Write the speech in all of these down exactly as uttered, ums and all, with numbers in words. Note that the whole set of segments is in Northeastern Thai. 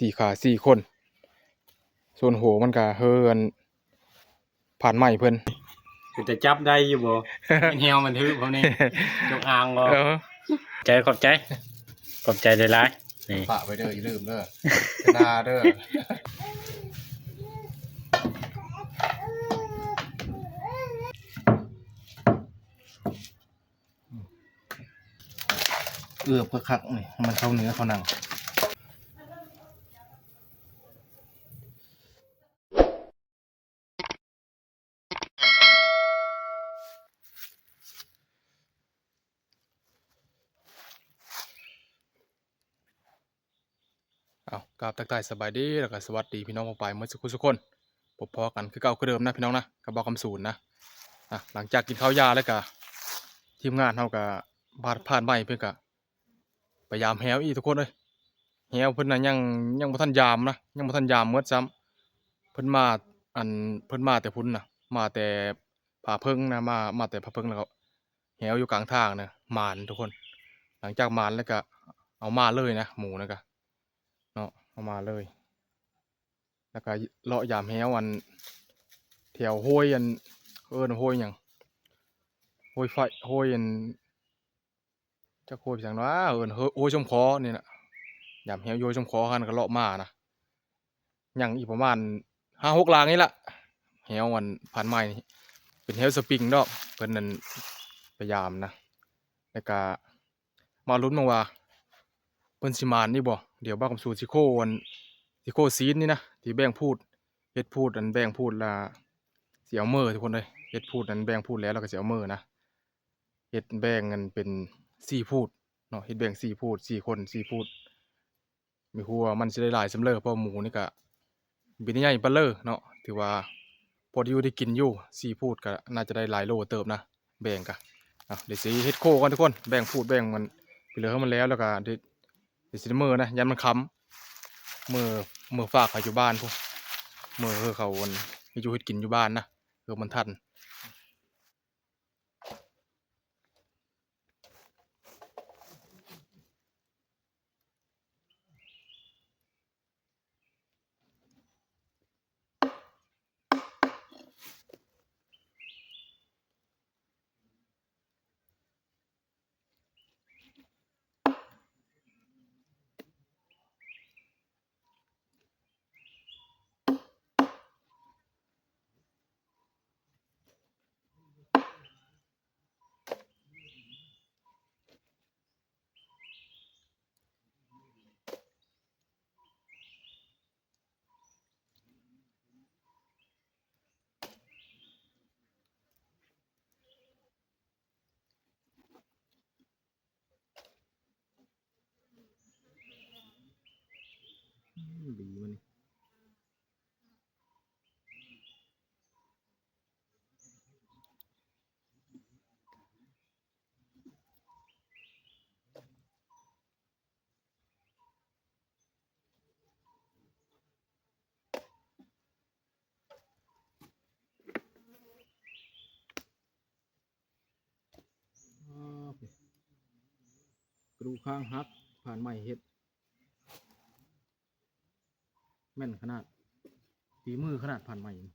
สี่ขาสี่คน ส่วนหัวมันก็เฮือนผ่านไม้เพิ่น เป็นตาจับได้อยู่บ่ เป็นแฮวมันถือพวกนี้ จงอางบ่ เออ ใจขอบใจ ขอบใจหลายๆ นี่ ฝากไว้เด้อ อย่าลืมเด้อ นาเด้อ เอือบคักๆ นี่ ให้มันเข้าเนื้อเข้าหนัง เอา กราบทักทายสบายดี แล้วก็สวัสดีพี่น้องปองปายหมดสุขุสุคน พบพ้อกันคือเก่าคือเดิมนะพี่น้องนะ กับบ่าวคำสูนนะ อ่ะ หลังจากกินข้าวยาแล้วก็ ทีมงานเฮาก็ผ่าน ผ่านไม้เพิ่นก็ ไปยามแฮวอีกทุกคนเอ้ย แฮวเพิ่นน่ะยัง ยังบ่ทันยามนะ ยังบ่ทันยามหมดซ้ำ เพิ่นมา อัน เพิ่นมาแต่พุ้นนะ มาแต่ผาเพิงนะ มา มาแต่ผาเพิง แล้วก็แฮวอยู่กลางทางนะ หมานทุกคน หลังจากหมานแล้วก็เอามาเลยนะ หมู่นั่นก็ เนาะ เอามาเลย แล้วก็เลาะยามแฮวอัน แถวห้วยอัน เอิ้นห้วยหยัง ห้วยไฟ ห้วยอัน จักห้วยหยังเนาะ เอิ้นห้วย ห้วยชมคอนี่น่ะ ยามแฮวอยู่ห้วยชมคอหั่นก็เลาะมานะ ยังอีกประมาณห้าหกหลังนี่ละ แฮวอันผ่านไม้นี่ เป็นแฮวสปริงดอก เพิ่นนั่นไปยามนะ แล้วก็ มาลุ้นเบิ่งว่า เพิ่นสิหมานอยู่บ่ เดี๋ยวบ่าวคำสูนสิโคอัน สิโคซีนนี่นะ สิแบ่งพูด เฮ็ดพูดอันแบ่งพูดละ สิเอาเมอทุกคนเอ้ย เฮ็ดพูดอันแบ่งพูดแล้ว แล้วก็สิเอาเมอนะ เฮ็ดแบ่งกันเป็นสี่พูดเนาะ เฮ็ดแบ่งสี่พูด สี่คน สี่พูด มีหัวามันสิได้หลายส่ำเด้อ เพราะหมูนี่ก็ เป็นใหญ่ปานเด้อเนาะ ถือว่าพอได้อยู่ได้กินอยู่ สี่พูดก็น่าจะได้หลายโลเติบนะ แบ่งกะ อ่ะ เดี๋ยวสิเฮ็ดโคก่อนทุกคน แบ่งพูดแบ่งมันไปเหลือให้มันแล้ว แล้วก็เดี๋ยว เดี๋ยวสิเมอนะ ย้านมันค่ำ เมอ เมอฝากเขาอยู่บ้านพุ้น เมอเฮอเขาอัน เฮ็ดอยู่เฮ็ดกินอยู่บ้านนะ เฮอมันทันอืม ดีมันนี่ อ่า กระดูกคางหัก ผ่านไม้เฮ็ด แม่นขนาด ฝีมือขนาดผ่านไม้ อื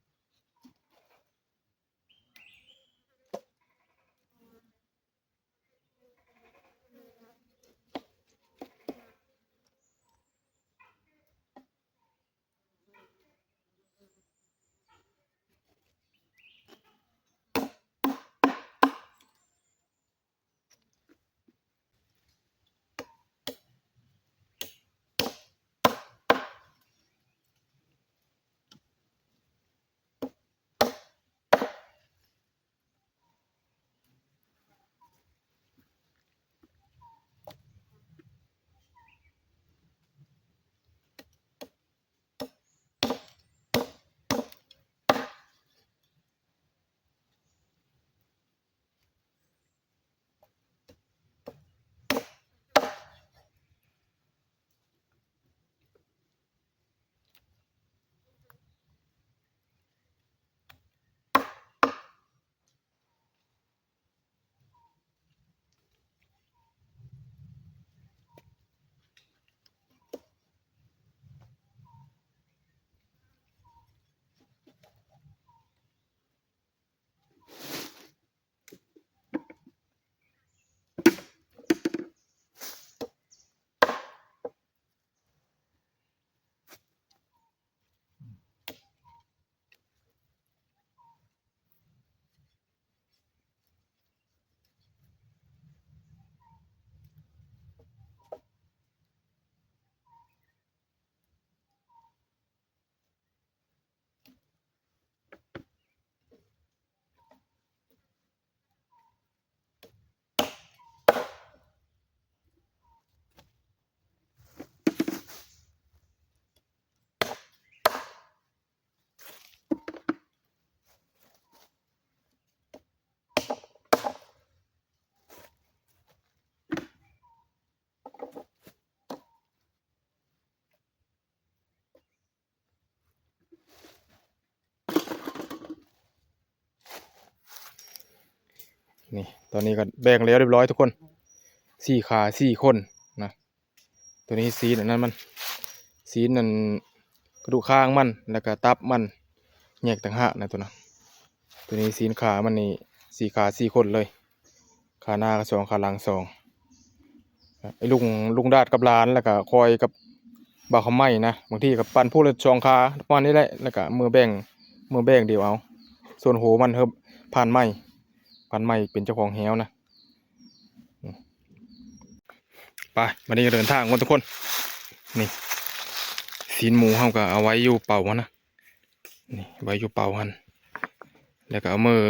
นี่ ตอนนี้ก็แบ่งแล้วเรียบร้อยทุกคน สี่ขาสี่คนนะ ตัวนี้ซีนอันนั้นมัน ซีนอันกระดูกข้างมัน แล้วก็ตับมัน แยกต่างหากนะตัวนั้น ตัวนี้ซีนขามันนี่ สี่ขาสี่คนเลย ขาหน้าก็สอง ขาหลังสอง ไอ้ลุง ลุงดาดกับหลาน แล้วก็คอยกับบ่าวคำไม้นะ บางทีก็ปั่นผู้ละสองขา ประมาณนี้แหละ แล้วก็มือแบ่ง มือแบ่งเดียวเอา ส่วนโหมันเฮาผ่านไม้ ผ่านไม้เป็นเจ้าของแหวนะ อืม ไป วันนี้ก็เดินทางกันทุกคน นี่ ซีนหมูเฮาก็เอาไว้อยู่เป่าหั่นนะ นี่ ไว้อยู่เป่าหั่น แล้วก็เอามือ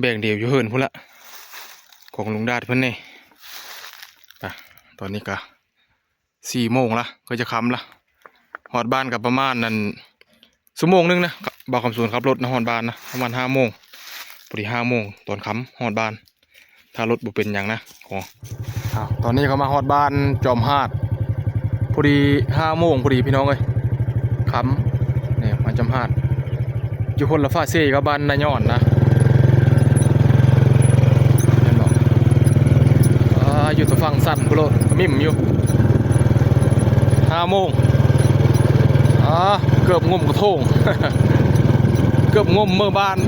แบ่งเดียวอยู่เฮือนพุ้นละ ของลุงดาดเพิ่นนี่ อ่ะ ตอนนี้ก็ สี่โมงละ ก็จะค่ำละ ฮอดบ้านก็ประมาณนั้น ชั่วโมงหนึ่งนะ บ่าวคำสวนขับรถนะ ฮอดบ้านนะ ประมาณห้าโมง พอดีห้าโมง ตอนค่ำฮอดบ้าน ถ้ารถบ่เป็นหยังนะ อ๋อ อ้าว ตอนนี้ก็มาฮอดบ้านจอมหาด พอดีห้าโมงพอดีพี่น้องเอ้ย ค่ำ นี่มาจอมหาด อยู่คนละฟากเซกับบ้านนายอนนะ เห็นบ่ อ่า อยู่ตะฝั่งสั่นพุ้นโลด มิมอยู่ ห้าโมง อ่า เกือบงมกระทง เกือบงมเมือบ้าน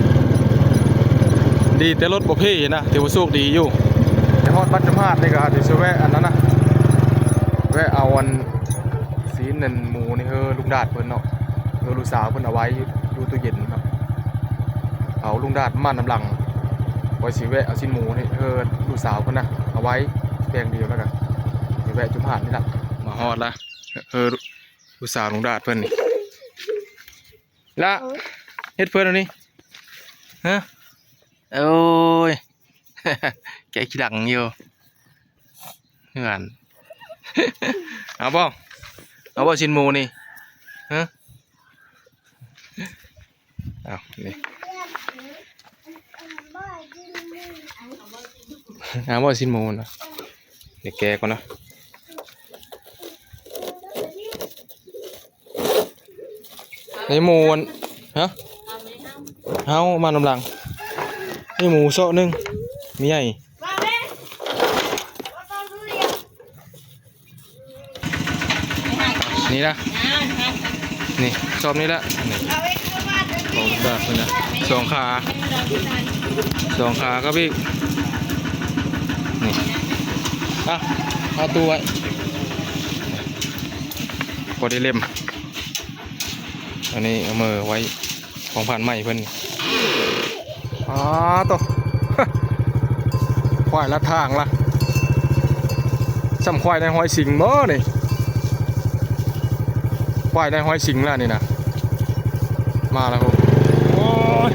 ดีแต่รถบ่เพนะ ถือว่าโชคดีอยู่ ไปฮอดบ้านจอมหาดนี่ก็เดี๋ยวสิแวะอันนั้นนะ แวะเอาอัน ซีนนั่นหมูนี่ เออ ลุงดาดเพิ่นเนาะ เออ ลูกสาวเพิ่นเอาไว้อยู่ อยู่ตู้เย็นเนาะ เอาลุงดาดมานำหลัง ไว้สิแวะเอาซีนหมูนี่ เออ ลูกสาวเพิ่นนะ เอาไว้แบ่งเดียวแล้วกัน สิแวะจุมหาดนี่ละ มาฮอดละ เออ ลูกสาวลุงดาดเพิ่นนี่ ละ เฮ็ดเพิ่นอันนี้ ฮะ โอ้ย แกะขี้ดังอยู่ เพื่อน เอาบ่ เอาบ่ ชิ้นหมูนี่ ฮะ เอา นี่ เอาบ่ ชิ้นหมูนะ เดี๋ยวแกะก่อนนะ นี่หมูอัน ฮะ เฮามานำหลัง นี่หมูเซาะหนึ่ง มีใหญ่ นี่นะ นี่ ซอบนี้ละ นี่ สองขา สองขา สองขาครับพี่ นี่ อ่ะ เอาตู้ไว้ พอได้เล่ม อันนี้เอามือไว้ ของผ่านใหม่เพิ่น อ๋อ โต ควายลัดทางละ ส่ำควายในห้อยสิงบ่นี่ ควายในห้อยสิงละนี่นะ มาแล้วครับ โอ้ย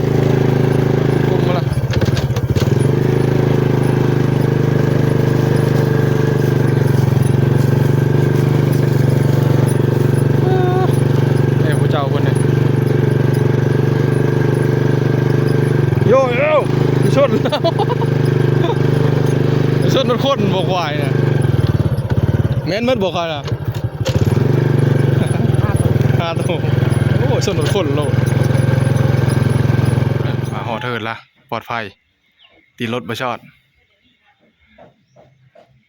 พุ่งมาละ เอ้ย ผู้เจ้าคนนี้ โยโย่ ชนแล้ว ชนมันคนบ่ควายนะ แม่นหมดบ่ควายนะ ห้าตัว โอ้ ชนมันคนโลด มาฮอดเทิดละ ปลอดภัย ตีรถบ่ชอด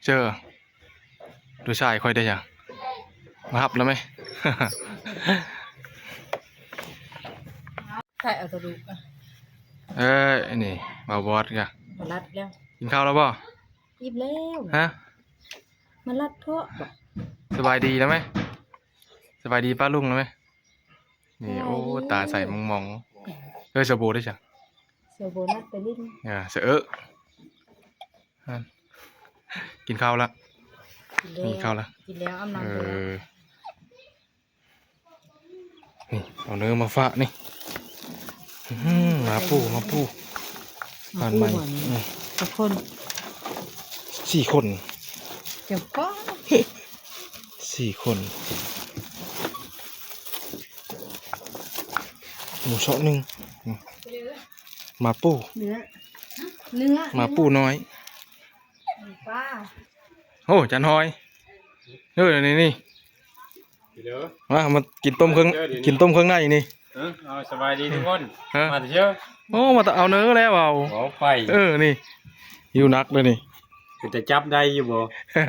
เจอ ดูชายค่อยได้ยัง มาฮับแล้วไหม ถ่ายเอาตะลุกอะ เอ้ย นี่ บ่าวบอสกะ มาลัดแล้ว กินข้าวแล้วบ่ อิ่มแล้ว ฮะ มาลัดเถาะ สบายดีแล้วไหม สบายดีป้าลุงแล้วไหม นี่ สบายดี โอ้ ตาใสมองๆ เอ้ย สะโบได้จ้ะ เสือโบนัสไปลิ้น อ่า เสือเอะ นั่น กินข้าวละ กินแล้ว มีข้าวละ กินแล้ว อาบน้ำ เอ ไปแล้ว อ นี่ เอาเนื้อมาฝากนี่ อื้อหือ มาปู มาปู มาปู ผ่านใหม่ เหมือน อืม ทุกคน สี่คน เดี๋ยวก็ สี่คน หมูเซาะหนึ่ง อืม มาปู เนื้อ เนื้อ มาปูน้อย ปลา โอ้ จานหอย เออ นี่ นี่ เดี๋ยว มา มากินต้มเครื่อง เดี๋ยว เดี๋ยว กินต้มเครื่องในนี่ เออ เอา สบายดีทุกคน ฮะ มาเที่ยว โอ้ มาแต่เอาเนื้อแล้วเอา โอ้ ไป เออ นี่ อยู่นักเลยนี่ เป็นแต่จับได้อยู่บ่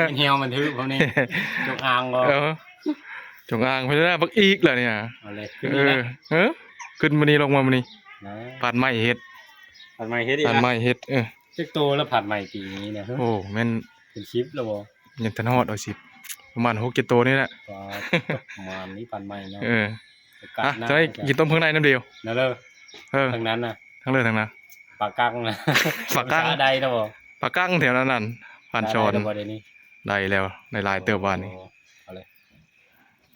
เป็นเหี่ยวมันถือผมนี่ จงอางบ่ เออ จงอางไปแล้วนะ บักอีกแล้วเนี่ย เอาเลย ขึ้น เอ นี่ อ นะ เออ ขึ้นมานี่ ลงมามานี่ นะ ผัดไม้เห็ด ผัดไม้เห็ดอีก ผัด นะ ไม้เห็ด เออ จักโตแล้วผัดไม้ปีนี้นะ โอ้ แม่น เป็นสิบแล้วบ่ ยังทันฮอดเอาสิบ ประมาณหกเจ็ดโตนี่แหละ ก็ประมาณนี้ผัดไม้เนาะ เออ โอกาส อ่ะ หน้า จะได้กินต้มเครื่องในน้ำเดียว นั่นเลย เออ ทางนั้นนะ ทั้งเลยทั้งนั้น ปลากั้งนะ ปลากั้ง ปลาได้แล้วบ่ ปลากั้งแถวนั้นนั่น ผ่านช้อน ได้แล้วบ่เดี๋ยวนี้ ได้แล้ว ได้หลายเติบวันนี้ โอ้ เอาเลย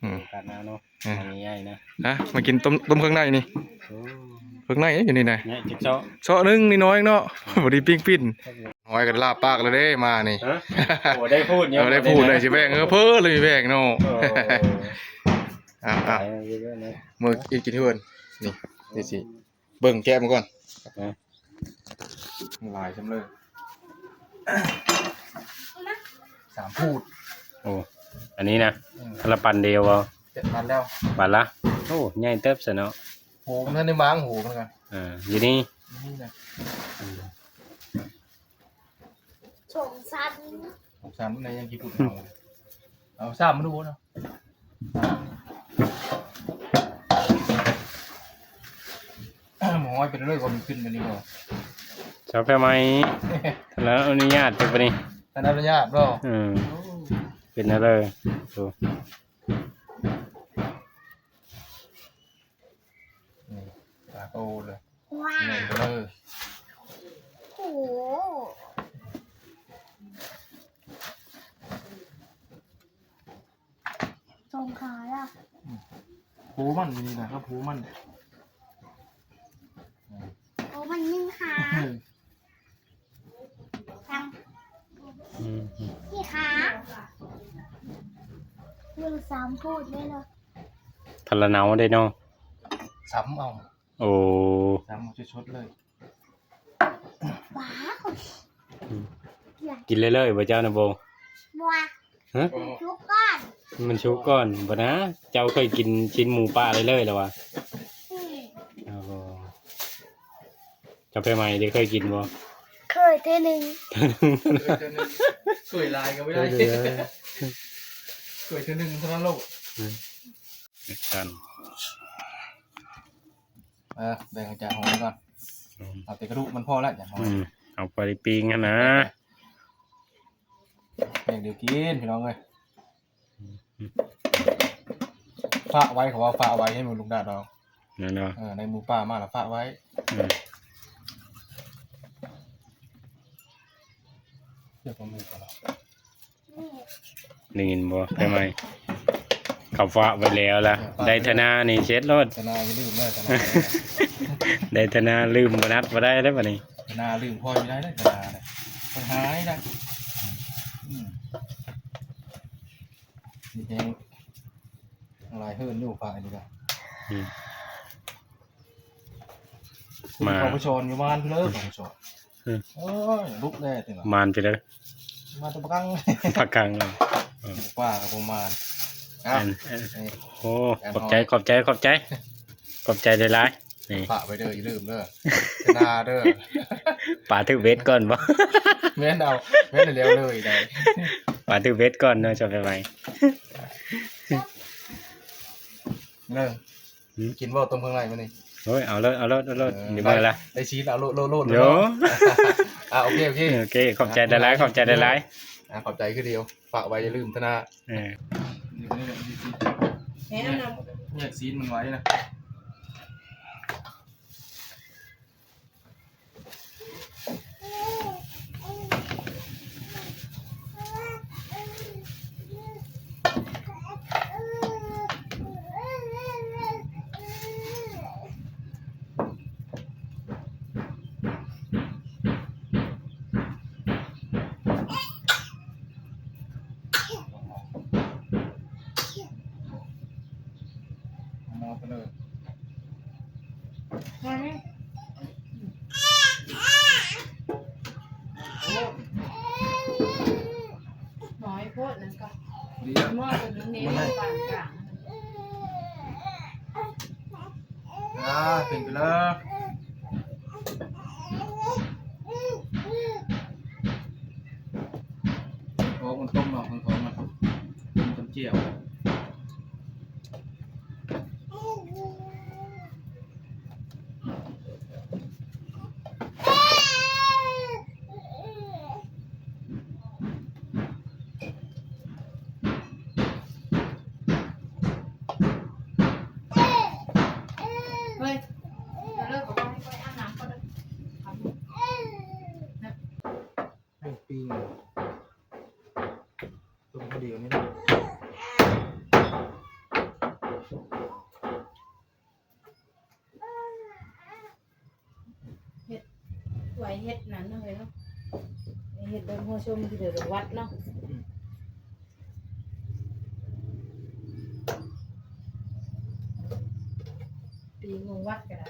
อืม โอกาสหน้าเนาะ เออ เอาง่ายๆนะ นะ มากินต้ม ต้มเครื่องในนี่ โอ้ เครื่องในอยู่นี่นะ เนี่ย จิ๊กซอว์ ซอว์หนึ่งนี่น้อยเนาะ พอดีปิ้งปิ้น หอยกันลาบปากเลยเด้มานี่ ฮะ โอ้ ได้พูดเนี่ย เออ ได้พูดเลยสิแบ่ง เออ เพิ่นเลยแบ่งเนาะ โอ้ อ่ะ อ่ะ ไปเรื่อยๆนะ มืออีกกินเพื่อน นี่ นี่สิ เบิ่งแกะมันก่อน ฮะ หลายจำเลย สามพูด โอ้ อันนี้นะ อืม ละปันเดียวบ่ เจ็ดพันแล้ว ปันละ โอ้ ใหญ่เติบซะเนาะ โห มันทันได้ม้างโหมันกัน อ่า อยู่นี่ นี่นะ อืม สงสาร สงสารมันในยังกี่พูดเอา เอาซ้ำมาดูเนาะ หมอให้เป็นเรื่องความขึ้นมานี่บ่ ชาวแพร่ไหม แล้วอนุญาตจะไปนี่ ท่านอนุญาตบ่ อืม โอ้ เป็นอะไร โอ้ นี่ ปลาโตเลย ว้าว นี่เลย โอ้โห สองขาล่ะ ผูมันอยู่นี่นะ ก็ผูมัน โอ้ มันนึ่งขา เออ ทาง อืม กี่ขา หนึ่งสามพูดได้เลย ทะละเนาได้เนาะ ซ้ำเอา โอ้ ซ้ำเอาชดๆเลย ว้าว อืม กินเรื่อยๆบ่เจ้านะโบ บัว ฮะ มันชุกก่อน มันชุกก่อนบ่นะ เจ้าเคยกินชิ้นหมูป่าเรื่อยๆแล้ววะ อืม โอ้โห เจ้าแพร่ไหมได้เคยกินบ่ เคยเทื่อหนึ่ง เคยเทื่อหนึ่ง สวยลายก็ไม่ได้ เออ สวยเทื่อหนึ่งเท่านั้นโลก อืม กัน เออ แบ่งให้จ่าหอยก่อน อืม เอาแต่กระดูกมันพอแล้วจ่าหอย อืม เอาไปปิ้งหั่นนะ แบ่งเดี๋ยวกินพี่น้องเอ้ย อืม ฝากไว้ เขาว่าฝากไว้ให้มันลุงดาดอง นั่นเนาะ เออ ในหมูป่ามาแล้วฝากไว้ อืม เดี๋ยวผมมีก่อนละ ได้ยินบ่ แพร่ไหม เขาฝากไว้แล้วล่ะ ได้ธนานี่เช็ดโลด ธนาอย่าลืมเด้อ ธนา ได้ธนาลืมบ่นัดบ่ได้แล้วบัดนี้ ธนาลืมพ่อไม่ได้เด้อ ธนาเนี่ย มันหายนะ อืม นี่เอง หลายเฮือนอยู่ฝากอันนี้ก็ อืม มา ปปชอยู่บ้านเพิ่นเลย ปปช อืม โอ้ย ลุกแน่ติล่ะ มานไปเลย มาแต่ปะกัง ปะกังเลย เออ หมูป่ากับประมาณ อ่ะ อัน อัน นี่ โอ้ อัน ขอบใจ หอย ขอบใจ ขอบใจ ขอบใจหลายๆ นี่ ฝากไปเด้อ อย่าลืมเด้อ ธนาเด้อ ป๋าถือเบ็ดก่อนบ่ แม่นเอา แม่นแล้วเลยได้ ป๋าถือเบ็ดก่อนเนาะ จะไปไหม เด้อ หืม กินบ่ต้มเครื่องในมื้อนี้ โอ้ย เอาเลย เอาเลย เอาเลย เออ เดี๋ยวมื้อละ ได้ ได้ซีดเอาโลด โลด โลด เดี๋ยว เลยเนาะ อ่ะ โอเค โอเค โอเค ขอบใจหลายๆ ขอบใจหลายๆ อ่ะ ขอบใจคือเดียว ฝากไว้อย่าลืมธนา เออ เดี๋ยวนี้เนี่ย แม่เอาน้ำ เรียกซีดมันไว้นะ เอาไปเลย น้อยโพดนั่นก็ เดี๋ยว เมื่อตัวนึงนี่ มันได้ ปานกลาง อ่า เป็นไปแล้ว โอ้ มันต้มเนาะ มันท้องมัน ต้มจำเจียว เฮ้ย เดี๋ยวเลิกกับว่าให้ค่อยอาบน้ำก่อนเด้อ ปิ้ง ต้มข้าวเดียวนี่นะ เฮ็ด ไว้เฮ็ดนั้นเนาะเฮ้ยเนาะ ไว้เฮ็ดแบบหัวชมที่เดือดวัดเนาะ อืม ปีงงวัดก็ได้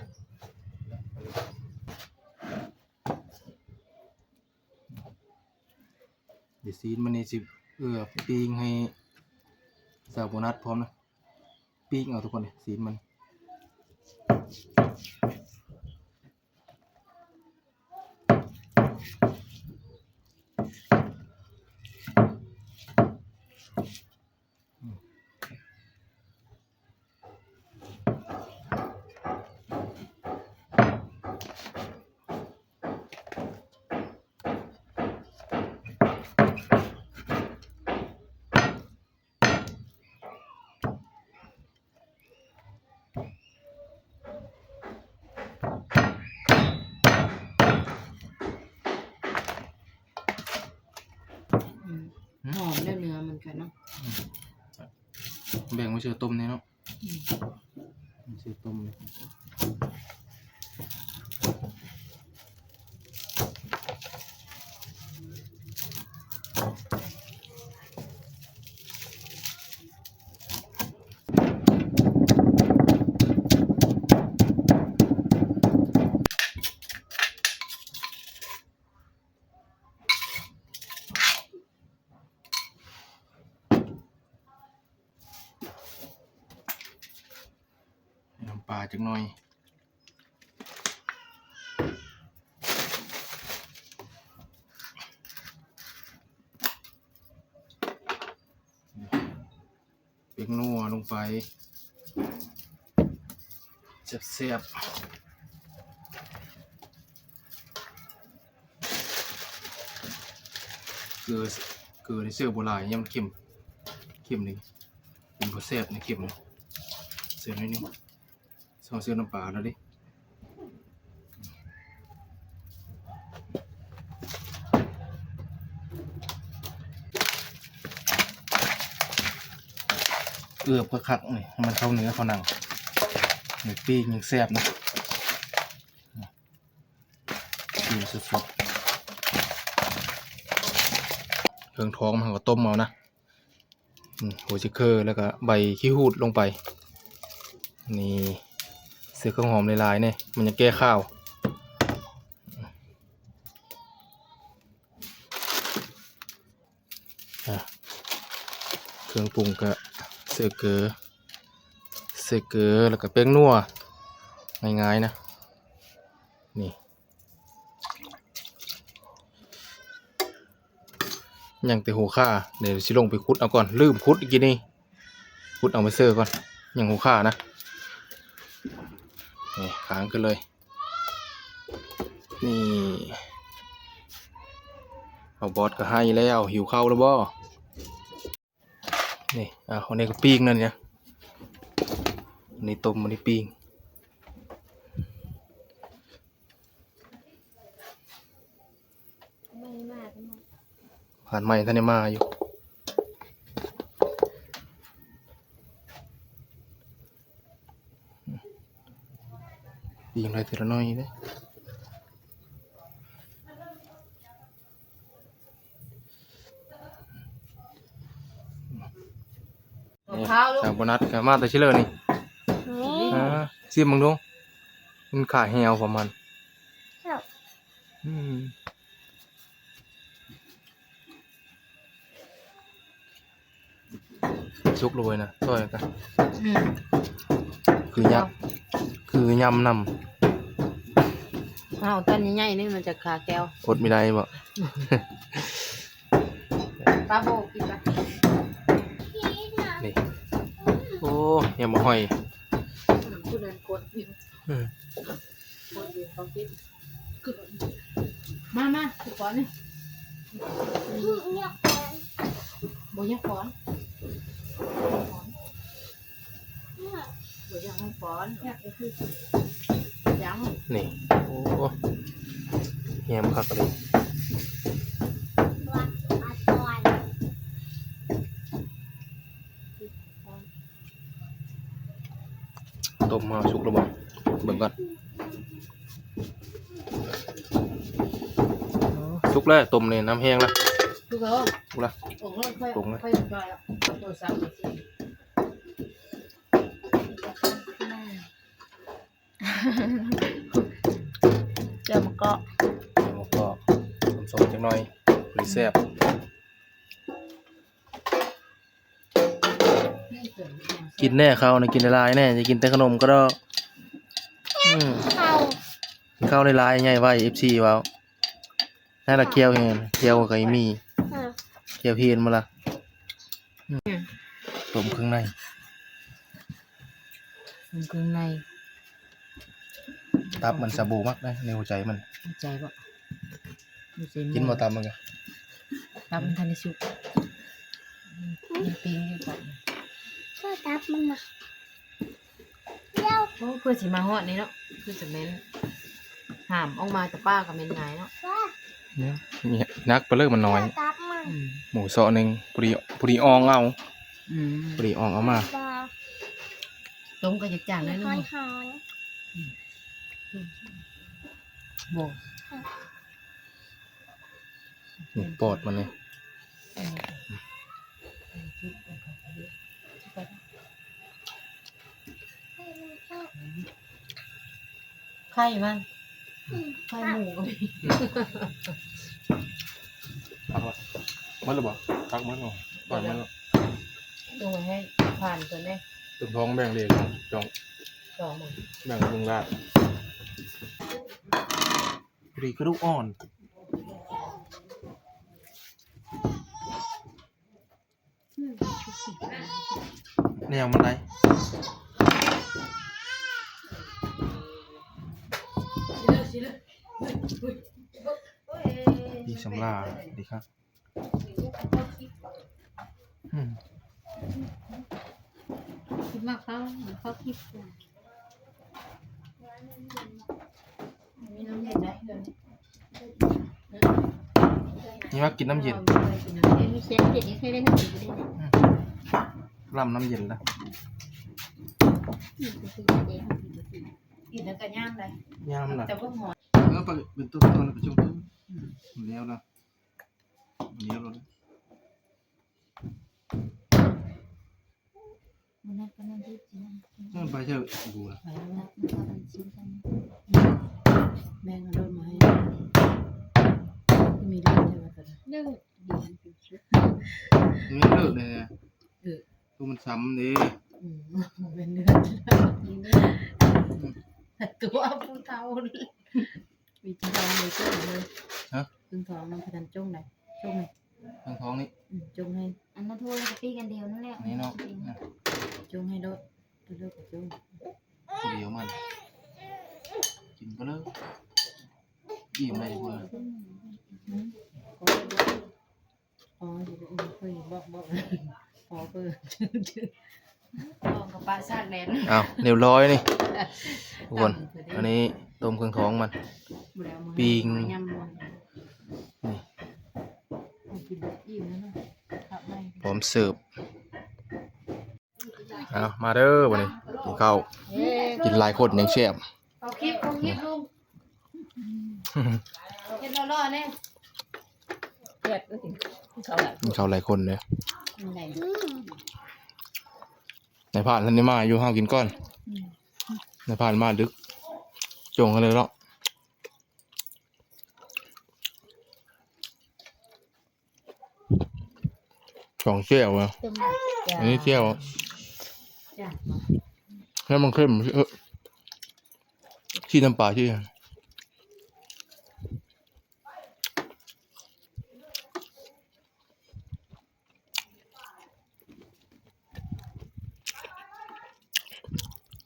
เดี๋ยวซีนมันนี่สิ เออ ปิ้งให้สาวโบนัสพร้อมนะ ปิ้งเอาทุกคนเนี่ย ซีนมัน อืม หอมได้เนื้อเหมือนกันเนาะ อืม แบ่งไว้เชื่อต้มนี่เนาะ อืม ไว้เชื่อต้มนี่ น้ำปลาจักหน่อย เป๊กนัวลงไป แซ่บๆ เกลือ เกลือในเสื้อโบราณเนี่ยมันเค็ม เค็มเลย เป็นบ่แซ่บนะเค็มนะ เสื้อน้อยนึง ซองเสื้อน้ำปลาแล้วดิ เอือบคักๆ นี่ ให้มันเข้าเนื้อเข้าหนัง นี่ปิ้งยังแซ่บนะ ปิ้งสดๆ เครื่องท้องมันก็ต้มเอานะ อืม หัวจิเคอร์ แล้วก็ใบขี้หูดลงไป นี่ ใส่เครื่องหอมหลายๆ เนี่ย มันจะแก้คาว อ่ะ เครื่องปรุงก็ใส่เกลือ ใส่เกลือ แล้วก็แป้งนัว ง่ายๆ นะ นี่ ยังแต่หัวข่า เดี๋ยวสิลงไปขุดเอาก่อน ลืมขุดอีกทีนี่ ขุดเอาไปเสิร์ฟก่อน ยังหัวข่านะ นี่ ค้างขึ้นเลย นี่ เอาบอสก็ให้แล้ว หิวข้าวแล้วบ่ นี่ อ่ะ อันนี้ก็ปิ้งนั่นเนี่ย อันนี้ต้ม อันนี้ปิ้ง ผ่านใหม่ท่านได้มาอยู่ ปิ้งได้ทีละหน่อยเด้ กับข้าวลูก สาวโบนัสก็มาแต่ชิเลอร์นี่ นี่ อ่า ซิมมึงดู มันขาแหวประมาณ ครับ อืม สุกเลยนะ ซอยกัน อืม คือยักษ์ เอา คือยำนำ เอาตอนใหญ่ๆนี่มันจะคาแก้ว อดไม่ได้บ่ ปลาโบกินปะ นี่ โอ้ ยำบ่หอย ผู้นั้นกดอยู่ อืม กดอยู่เขากิน มามาสิก่อนนี่ บ่อยากก่อน บ่อยากให้ก่อน ยัง นี่ โอ้ แฮมคักเลย ต้มมาสุกแล้วบ่ เบิ่งก่อน สุกแล้ว ต้มนี่น้ำแห้งแล้ว สุกแล้ว สุกแล้ว โอ้โห ค่อย ปรุงแล้ว ค่อยจ่อยแล้ว โทรศัพท์ เจียวมะกอก เจียวมะกอก ส้มๆจักหน่อย พอดีแซ่บ กินแน่ข้าวนะ กินหลายๆแน่ จะกินแต่ขนมก็ได้ อืม ข้าว กินข้าวหลายๆ ใหญ่ไว้ เอฟซี เว้า นั่นละเคี่ยวเห็น เคี่ยวก็มี อ่า เคี่ยวเห็นมาละ อืม ต้มเครื่องใน ต้มเครื่องใน ตับมันสาบูมักนะ ในหัวใจมัน หัวใจบ่ หัวใจหมู กินบ่ตับมันกะ ตับมันทันได้สุก มันปิ้งอยู่ก่อน ก็ตับมันนะ โอ้ เพื่อสิมาฮอดนี่เนาะ คือจะแม่น หามออกมาแต่ป้าก็แม่นหงายเนาะ เนี่ย เนี่ย นักไปเลยมันน้อย ตับมัน อืม หมูเซาะหนึ่ง พอดี พอดีอ่องเอา อืม พอดีอ่องเอามา บ่ ต้มก็จะจางได้ ห เนาะ อยๆ บ่ นี่ปอดมันนี่ ไข่มัน ไข่หมูก็มี ตักละ หมดแล้วบ่ ตักหมดแล้ว ปล่อยหมดแล้ว ดูให้ผ่านตัวนี้ ต้นท้องแบ่งเลย จอง สองหมื่น แบ่งลุงลาด พอดีกระดูกอ่อน แนวมันไหน พี่สำราญดีครับ อืม คิดมากเขา เขาคิด มีน้ำเย็นไหมเดี๋ยวนี้ นี่ว่ากินน้ำเย็น เออ มีเชฟเย็นนี่เคยได้ทำกินได้ไหม อืม ลำน้ำเย็นนะ อืม กินแล้วก็ย่างเลย ย่างนะ แต่พวกหอย แล้วไปเป็นตัวตอนไปชม อืม แล้วนะ แล้วนะ มันนั่นก็นั่นที่จริงนะ นั่นไปเถอะ ดูนะ ไปแล้วนะ มันก็เป็นชิ้นกัน แบ่งเอารถมาให้ มีเลือดใช่ไหมตอนนั้น เลือด ไม่เลิกเลยนะ เออ ตัวมันซ้ำเลย อืม เป็นเลือด ตัวผู้เฒ่าเลย มีจริงจังเลย เจ้าเลย ฮะ เพิ่งท้องมันพะทันจ้งไหน จ้งไหน เพิ่งท้องนี่ อืม จ้งให้ อันนั้นโทษแล้วก็ตีกันเดียวนั่นแหละ อันนี้เนาะ อืม นะ จ้งให้โลด ตัวเลือกกับจ้ง คนเดียวมัน กินไปเลย อิ่มเลยเพื่อน อืม อืม อ๋อ อยู่ อืม เพิ่นบอก บอก อ๋อ เพิ่น ลองกับปลาซากแดน อ้าว เรียบร้อยนี่ ทุกคน อันนี้ต้มเครื่องท้องมัน ปิ้ง นี่ พร้อมเสิร์ฟ เอามาเด้อวันนี้ กินข้าว เย้ กินหลายคนยังแซ่บ เอาคลิป เอาคลิปลุง เฮ็ดรอๆเนี่ย แซ่บก็กิน กินข้าวหลายคน กินข้าวหลายคนเลย อืม นายพรานท่านนี้มาอยู่ ห้ามกินก่อน อืม นายพรานมาดึก จงกันเลยเนาะ สองเสี่ยวอะ เต็ม อันนี้เสี่ยวอะ จ้ะ ให้มันเข้ม เออ ที่น้ำปลาที่ อ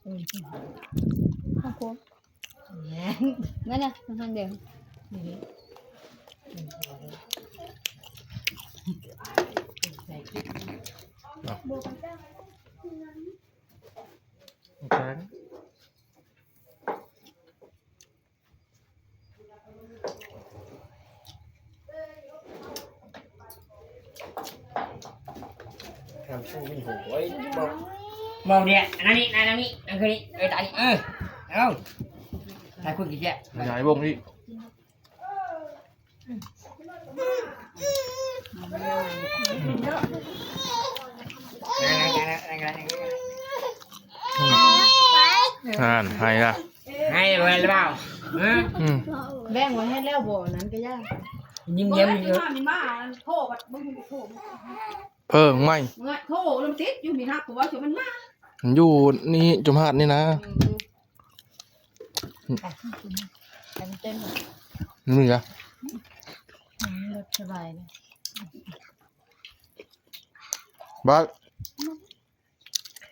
ืมข้าวโพดนั่นน่ะมันทางเดียว แข็ง มองเนี่ยอันนี้อันนี้อันนี้เออตานี้เออเอาถ่ายคุณกี่แก่ ขยายวงอีก นั่งนั่งนั่งนั่งนั่ง อ่านให้ละ ให้เวลาเปล่าฮะ อืม แบ่งไว้ให้แล้วบ่นั้นก็ยาก ยิ้มเยิ้มอยู่ มามีมาโทรบัดมึงโทร เพิ่งไม่ มึงโทรลมติดอยู่มีฮักกูว่าชวนมันมา มันอยู่นี่จุมหาดนี่นะ อันเต้น นี่นะ รถสบายเลย บ้า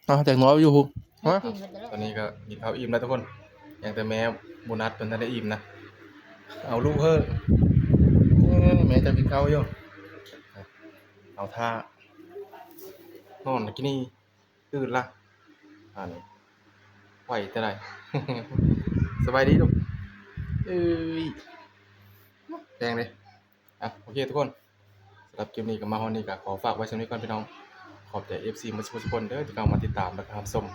อ่ะแต่งน้อยอยู่พุงฮะ กินมาตลอด ตอนนี้ก็กินข้าวอิ่มแล้วทุกคน ยังแต่แม่โบนัสเป็นทันได้อิ่มนะ เอาลูกเฮ้อเอ้ยแม่จะกินข้าวอยู่ เอาท่า นอนกินนี่ตื่นละ อันนี้ไหวจะได้ สบายดีลูก เอ้ยแดงเลย อ่ะ โอเคทุกคน สำหรับคลิปนี้ก็มาฮอดนี้ก็ขอฝากไว้ส่ำนี้ก่อนพี่น้อง ขอบใจ เอฟซี หมดทุกคนเด้อที่เข้ามาติดตามและก็รับชม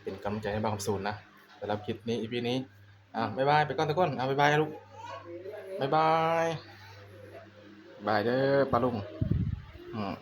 เป็นกำลังใจให้บ่าวคำสูนนะ สำหรับคลิปนี้ อีพี นี้ อ่ะ บ๊ายบาย ไปก่อนทุกคน อ่ะ บ๊ายบายลูก บ๊ายบาย บายเด้อป้าลุง อืม